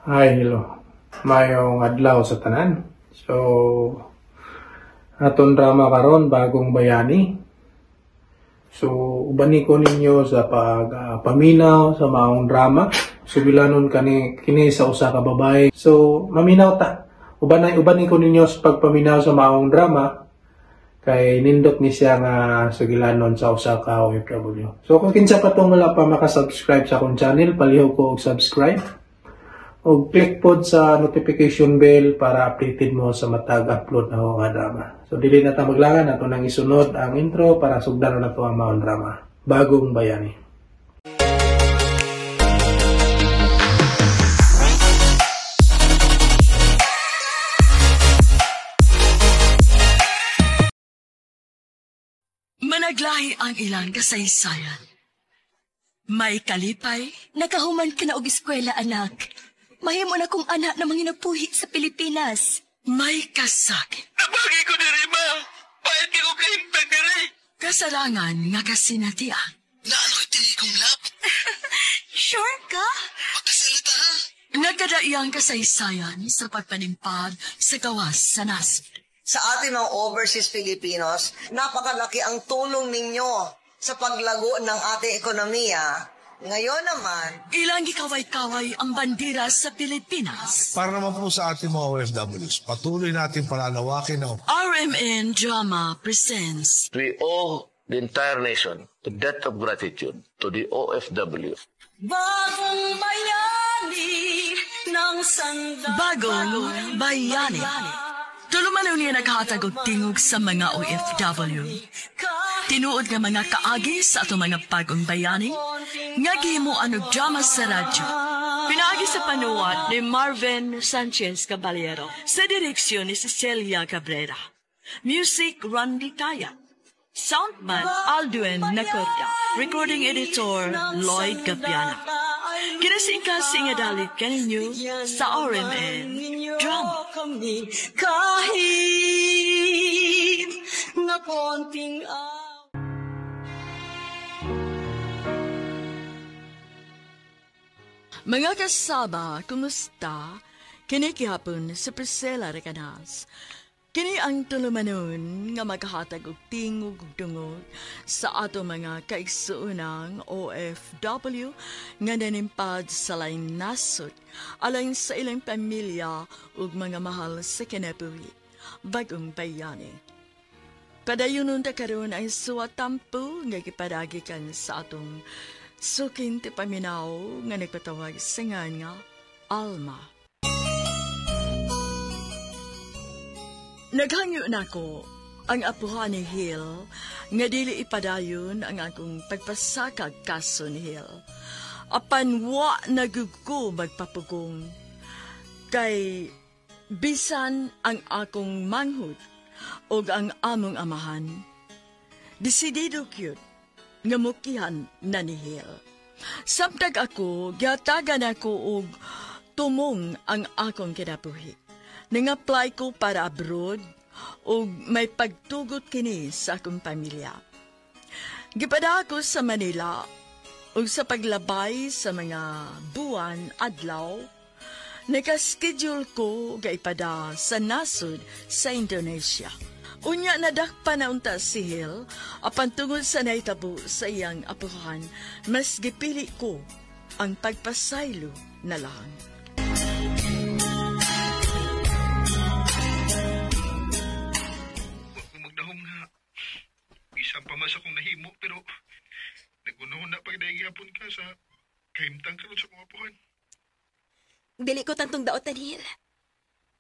Hi, hello. Mayong adlaw sa tanan. So, aton drama karon, Bagong Bayani. So, ubani ko ninyo sa pag paminaw sa maong drama. Sugilanon kani kini sa usa ka babae. So, maminaw ta. Ubani ko ninyo sa pagpaminaw sa maong drama kay nindot ni siya nga sugilanon sa usa ka OFW. So, kung kinsa pa tong wala pa makasubscribe sa akong channel, palihog ko og subscribe o click pod sa notification bell para updated mo sa matag upload na nga drama. So dili na ta maglangan, ato nang isunod ang intro para sugdan na nato ang maong drama, Bagong Bayani. Managlahi ang ilang kasaysayan. May kalipay. Nakahuman ka na og eskwela, anak. Mahimo na kong anak na manginapuhi sa Pilipinas. May kasakit. Nabagi ko diri, ma. Pahit ko kahimtang diri. Kasarangan nga kasinatian. Naano'y tili kong lap? Sure ka? Makasalita ha? Nagkadaiyang kasaysayan sa pagpanimpag sa gawas sa nasod. Sa ating mga overseas Filipinos, napakalaki ang tulong ninyo sa paglago ng ating ekonomiya. Ngayon naman, Ilang gikaway-kaway ang bandera sa Pilipinas. Para naman po sa ating mga OFWs, patuloy natin palalawakin ang RMN Drama presents We owe the entire nation the debt of gratitude to the OFW. Bagong bayani ng sanda. Bagong Bayani. Tulumanon niya naghatag og tingog sa mga OFW. Tinuod nga mga kaagi sa atong mga bagong bayani nga gihimuan og drama sa radyo. Pinaagi sa panuwat ni Marvin Sanchez Caballero sa direksyon ni Cecilia Cabrera. Music, Randy Taya. Soundman, Alduin Nacorda. Recording editor, Lloyd Gabiana. Kinasingkasing nga dalit kaninyo sa RMN Drama. Kami kahit na konting Mga kasaba, kumusta? Kini gihapon sa Priscilla Recanas. Kini ang tulumanon nga maghatag og tingog ug dungog sa ato mga kaigsuonang OFW nga nanimpad sa laing nasod alang sa ilang pamilya ug mga mahal sa kinabuhi. Bagong Bayani. Padayonon ta karon ang suwatampo nga gipadagikan sa atong suking ti paminaw nga nagpatawag sa ngan nga Alma. Naghangyo nako ang apuhan ni Hill nga dili ipadayon ang akong pagpasakag kaso ni Hill. Apan wa nagugo magpapugong kay bisan ang akong manghud og ang among amahan. Desidido gyud nga mukihan na ni Hill. Samtag ako, gihatagan ako og tumong ang akong kinabuhi. Nang-apply ko para abroad ug may pagtugot kini sa akong pamilya. Gipada ako sa Manila ug sa paglabay sa mga buwan adlaw, nakaschedule ko gaipada sa nasod sa Indonesia. Unya nadakpa na unta si Hill, apan tungod sa nahitabo sa iyang apuhan, mas gipili ko ang pagpasaylo na lang. Wa ko magdahom nga. Bisan pa mas akong nahimo pero nagunahon na pagdahigapon ka sa kahimtang karon sa kong apuhan. Dili ko tantong daotan, Hil.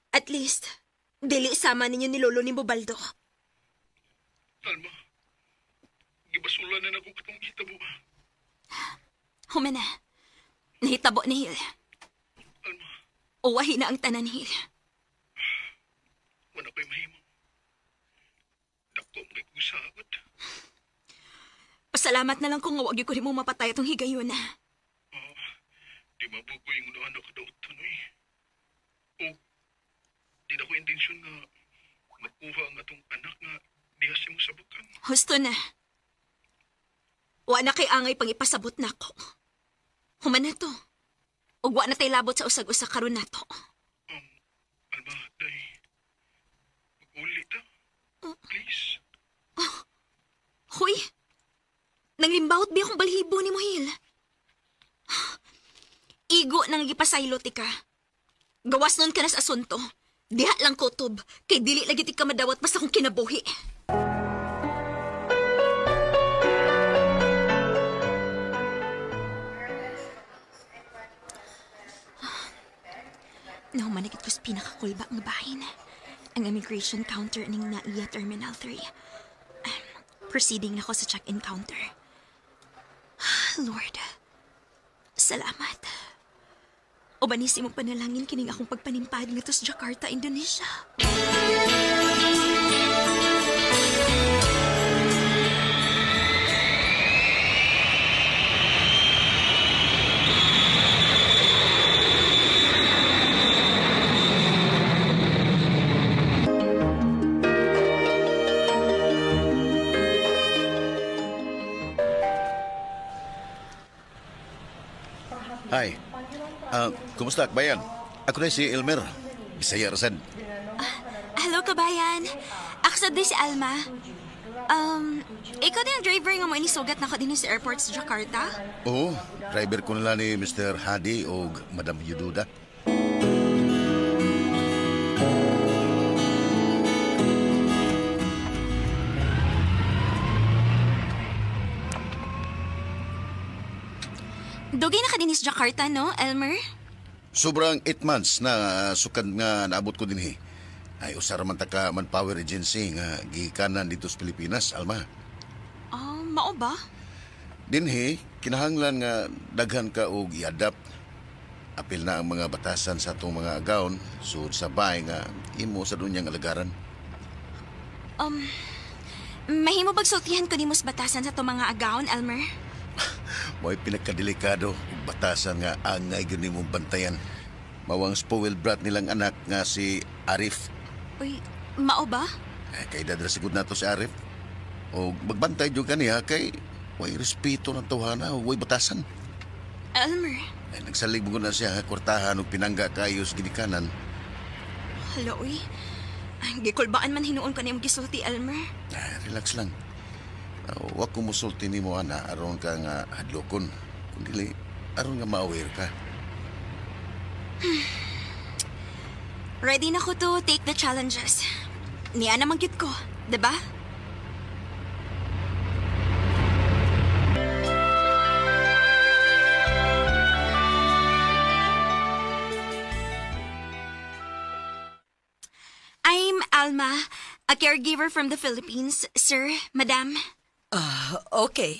At least, dili sama ninyo ni Lolo ni Bobaldo. Alma, gibasulan na nako katong hitabo. Humana. Nahitabo ni Hil. Alma, Uwahi na ang tanan, Hil. wala ko'y mahimo. Dako mo kong sagot. Pasalamat na lang kung wag ko mo mapatay atong higayon. Di mabugoy yung unahan na kadaotan eh. O, di na ko intensyon nga makuha ang atong anak nga diha sa imong sabukan. Husto na. Wa na kay angay pang ipasabot nako. Humana to. Ug wa na tay labot sa usag-usa karon nato. Alma, day. Mag-uli ta. Please. Hoy! Nanglimbawot bi akong balhibo ni Mohil. Igo nang gipasaylo ti ka. Gawas nun ka na sa asunto. Diha lang kutob, kay dili lagi ti ka madawat basta kong kinabuhi. Nahumanagit ko sa pinakakulba nga bahin. Ang immigration counter ning Naiya Terminal 3. Proceeding na ko sa check-in counter. Lord, salamat. Ubanis imong panalangin kining akong pagpanimpad ngadto sa Jakarta, Indonesia. Hi. Kumusta, Akbayan? Ako na si Elmer. Bisaya ra sad. Hello, kabayan. Ako sa si Alma. Ikaw din ang driver nga mo inisugat na ko din sa airport sa Jakarta? Oo, driver ko nila ni Mr. Hadi o Madam Yududa. Dugay na ka din sa Jakarta, no, Elmer? Sobrang 8 months na sukad nga naabot ko dinhi. Ay usa ra man ta ka manpower agency nga gikanan dito sa Pilipinas, Alma. Oh, mao ba? Dinhi kinahanglan nga daghan ka og i-adapt. Apil na ang mga batasan sa atong mga agawon sud sa bahay nga imo sa dunyang alagaran. Mahimo bagsultihan ko nimo sa batasan sa atong mga agawon, Elmer? Mo'y pinakadelikado ug batasan nga angay gyud nimong bantayan. Mawang spoiled brat nilang anak nga si Arif. Uy, mao ba? Eh, kay edad ra sigud nato si Arif. O magbantay jud kaniya kay way respeto ng tawhana, way batasan. Elmer, Eh, nagsalig mo na siya kwartahan ug pinangga kayo sa ginikanan. hala, uy. Ay, gikulbaan man hinuon ko niyong gisulti, Elmer. Ah, relax lang. Wa ko musulti nimo ana aron ka nga hadlokon. Kun dili aron nga ma-aware ka. Ready na ko to take the challenges. Niya naman gyud ko, 'di ba? I'm Alma, a caregiver from the Philippines, sir, madam. Okay.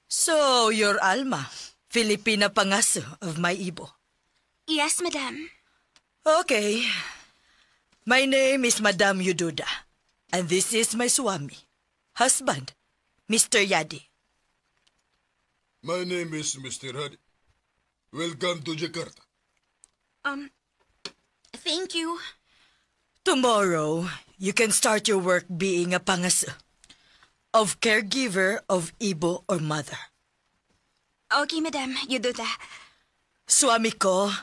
So, you're Alma, Filipina pangaso of my Ibo. Yes, madam. Okay. My name is Madam Yududa, and this is my swami, husband, Mr. Yadi. My name is Mr. Hadi. Welcome to Jakarta. Thank you. Tomorrow, you can start your work being a pangaso of caregiver of Ibo or mother. Okay, madam. Yududa. Swami ko,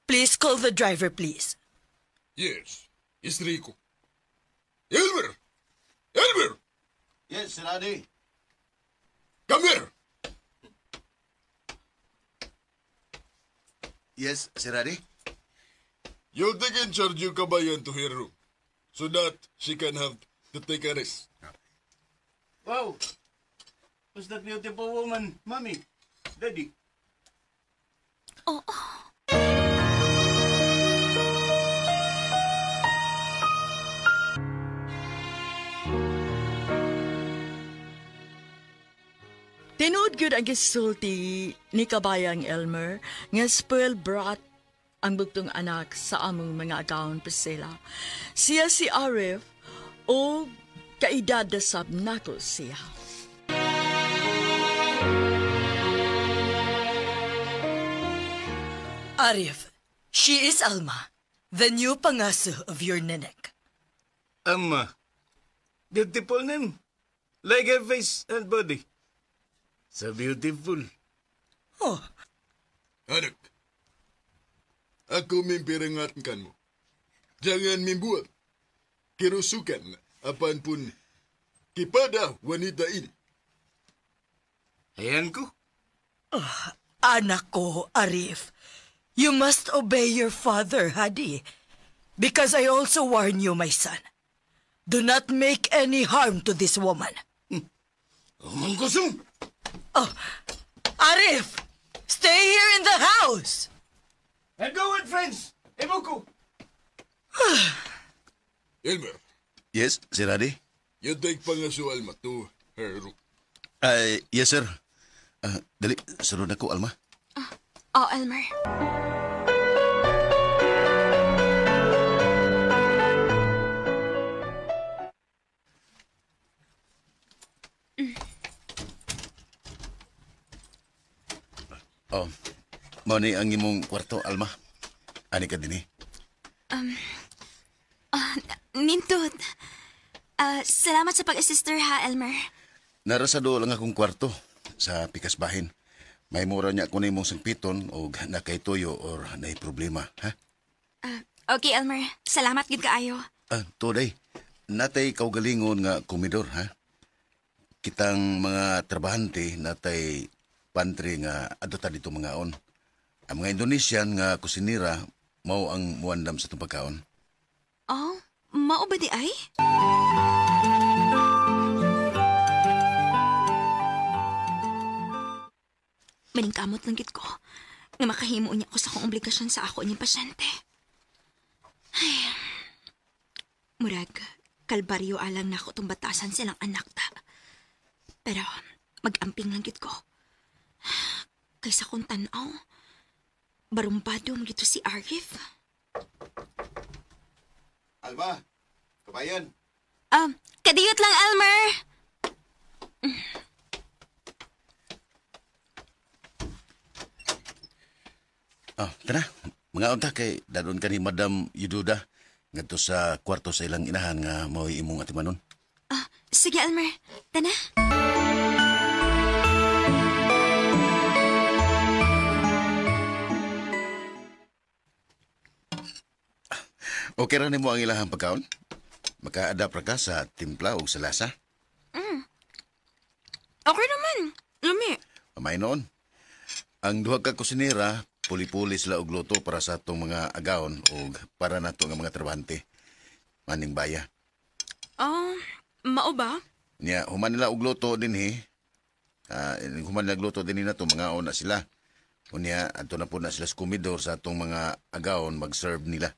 please call the driver, please. Yes, istri ko. Elmer! Elmer! Yes, Sir Hadi. Come here! Yes, Sir Hadi. You take in charge your kabayan to her room so that she can have to take a rest. Wow! Who's that beautiful woman? Mommy? Daddy? Oh. Tinuod gyud ang gisulti ni Kabayang Elmer nga spoiled brat ang bugtong anak sa among mga agawon, Priscilla. Siya si Arif o kaedad na sab nako siya. Arif, she is Alma, the new pangaso of your nenek. Alma. Beautiful name. Like her face and body. So beautiful. Oh, Anak, Aku memperingatkanmu. Jangan membuat kerusukan apapun kepada wanita ini. Ayan ko. Anak ko, Arif, you must obey your father, Hadi. Because I also warn you, my son. Do not make any harm to this woman. Omong kosong. Oh, Arif! Stay here in the house! And go with friends. Ibuko. Elmer. Yes, Sir Adi? You take pangasuh Alma to her room. Ay, yes, sir. Dali, sunod ako, Alma. Oh, Elmer. Oh, mao ni ang imong kwarto, Alma. Ani ka dinhi. Nindot. Salamat sa pag-assister ha, Elmer. Nara sa duol ang akong kwarto sa Pikasbahin. May mura niya ko nimong sangpiton og nakaytuyo or nay problema, ha? Okay, Elmer. Salamat gid kaayo. Today, natay kaugalingon nga komedor, ha? Kitang mga trabahante natay pantry nga adto dito mga on. Ang mga Indonesian nga kusinira mao ang muandam sa itong pagkaon. Oh, mao ba di ay? Maningkamot lang gid ko nga makahimo niya ko sa akong obligasyon sa ako niyang pasyente. Ay, murag, kalbaryo alang nako tong batasan silang anak ta. Pero mag-amping lang gid ko. Kaysa kong tan-aw, barumbado mo dito si Arif. Alma, kabayan. Kadiyot lang, Elmer! Oh, tara. Mga unta kay dadon ka ni Madam Yududa ngadto sa kwarto sa ilang inahan nga mao'y imong atimanon. Sige, Elmer. Tana. Okay ra nimo ang ilahang pagkaon? Maka-adapt ra ka sa timpla o sa lasa? Okay naman. Lumi. Mamay noon. Ang duha ka kusinera, puli-puli sila og luto para sa atong mga agaon o para nato nga mga trabahante. Maning baya. Oh, mao ba? Nya, human nila og luto dinhi. Human nila og luto dinhi nato mga na sila. Unya, adto na po na sila sa komedor sa atong mga agaon mag-serve nila.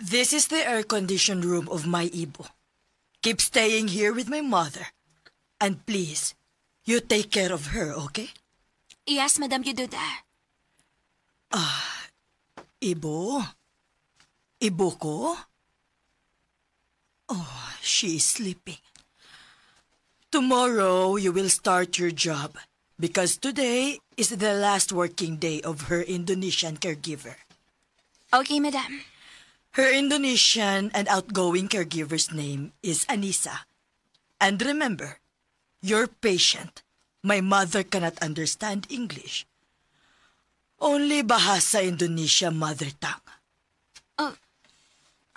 This is the air-conditioned room of my Ibo. Keep staying here with my mother. And please, you take care of her, okay? Yes, Madam Yududa. Ibo? Ibo ko? Oh, she is sleeping. Tomorrow, you will start your job because today is the last working day of her Indonesian caregiver. Okay, Madam. Her Indonesian and outgoing caregiver's name is Anissa. And remember, you're patient. My mother cannot understand English. Only Bahasa Indonesia mother tongue. Oh.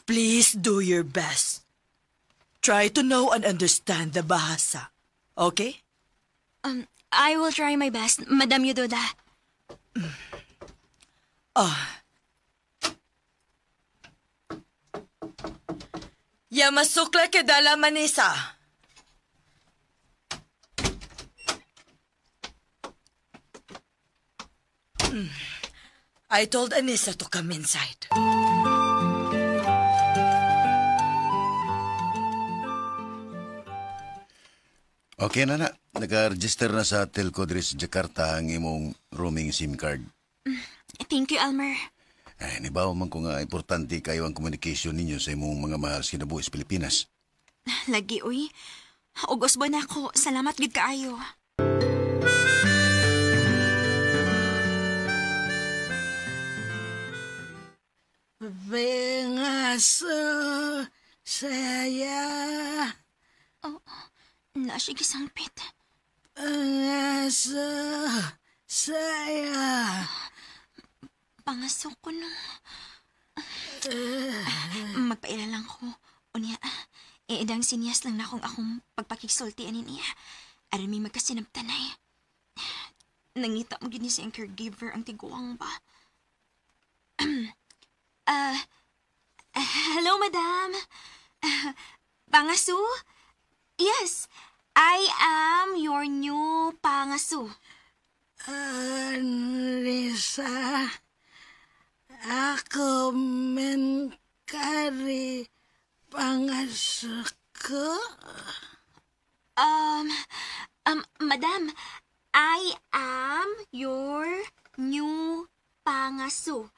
Please do your best. Try to know and understand the Bahasa. Okay? I will try my best, Madam Yududa. Ya masuklah ke dalam, Anissa. I told Anissa to come inside. Okay na na. Naka-register na sa Telco diri sa Jakarta ang imong roaming SIM card. Thank you, Elmer. Ay, nibaw man ko nga importante kayo ang communication ninyo sa imong mga mahal sa kinabuhi sa Pilipinas. Lagi, uy. Ugos ba na ako? Salamat gid kaayo. Pengasuh saya. Oh, na siya gisangpit. Pangaso. Saya. Pangaso ko no. Magpaila lang ko. Unya, iidang sinyas lang na akong pagpakigsulti ani niya. Aron may magkasinabtanay. Nangita mo gini siyang caregiver ang tiguang ba? Hello, madam. Pangasu? Yes, I am your new pangasu. Anisa, ako menkari pangasuko. Madam, I am your new pangasu.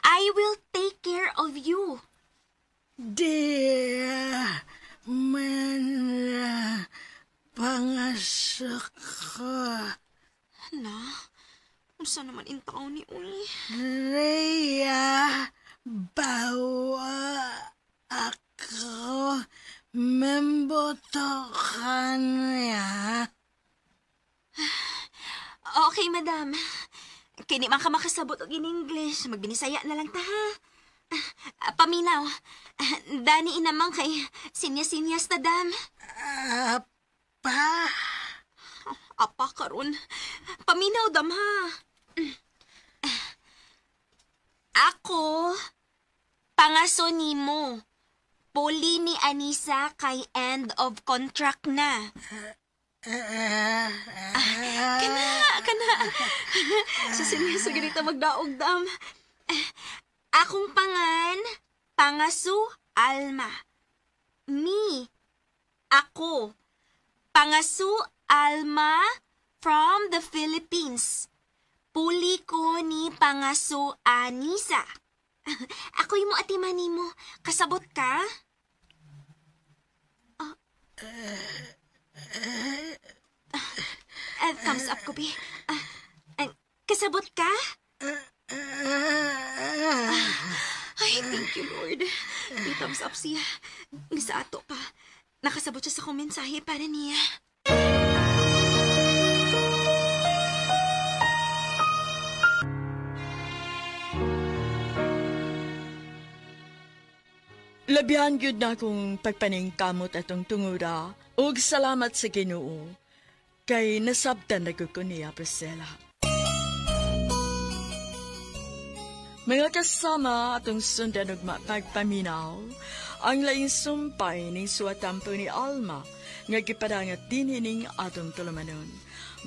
I will take care of you. Dear man pangasuko. Hala, unsa naman in taon ni Uy? Rhea, bawa ako membotokan niya. Okay, madam. Kini man ka makasabot og in English. Magbinisaya na lang ta, ha? Paminaw. Dani inamang kay sinyas-sinyas ta, dam. Apa? Apa karon. Paminaw, dam, ha? Ako, pangaso nimo. Puli ni Anisa kay end of contract na. Kana, kana. Sa seryoso ganito magdaog, dam. Akong pangan, Pangasu Alma. Me, ako, Pangasu Alma from the Philippines. Puli ko ni Pangasu Anisa. Ako'y mo atimani mo. Kasabot ka? Thumbs up ko, Bi. Kasabot ka? Ay, thank you, Lord. May thumbs up siya. Sa ato pa. Nakasabot siya sa akong mensahe para niya. Labihan gyud na akong pagpaningkamot atong tungura ug salamat sa Ginoo kay nasabtan na gyud ko niya, Priscilla. Mga kasama atong sundan ug mapagpaminaw ang laing sumpay ning suwatampo ni Alma nga gipadangat dinhi ning atong tulumanon,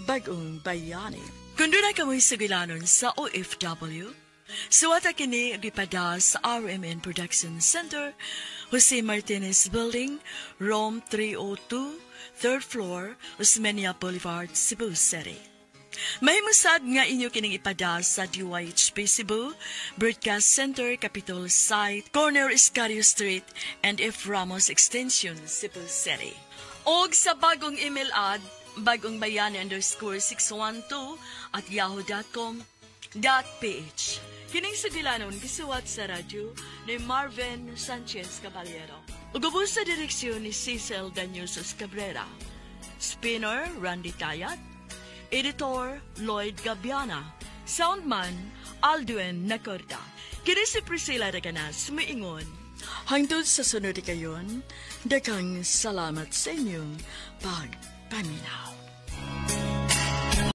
Bag-ong Bayani. Kung doon kamoy sugilanon sa OFW, suwata kini gipada sa RMN Production Center, Jose Martinez Building, Room 302, 3rd floor, Osmeña Boulevard, Cebu City. Mahimusad nga inyo kining ipada sa DYHP Cebu, Broadcast Center, Capitol Site, Corner Escario Street, and F. Ramos Extension, Cebu City. Og sa bagong email ad, bagongbayani_612@yahoo.com.ph. Kining sugilanon gisuwat sa radyo ni Marvin Sanchez Caballero. Ug ubos sa direksyon ni Cecil Daniusos Cabrera. Spinner Randy Tayat. Editor Lloyd Gabiana. Soundman Aldwin Nacorda. Kini si Priscilla Reganas miingon. Hangtod sa sunod kayon, daghang salamat sa inyong pagpaminaw.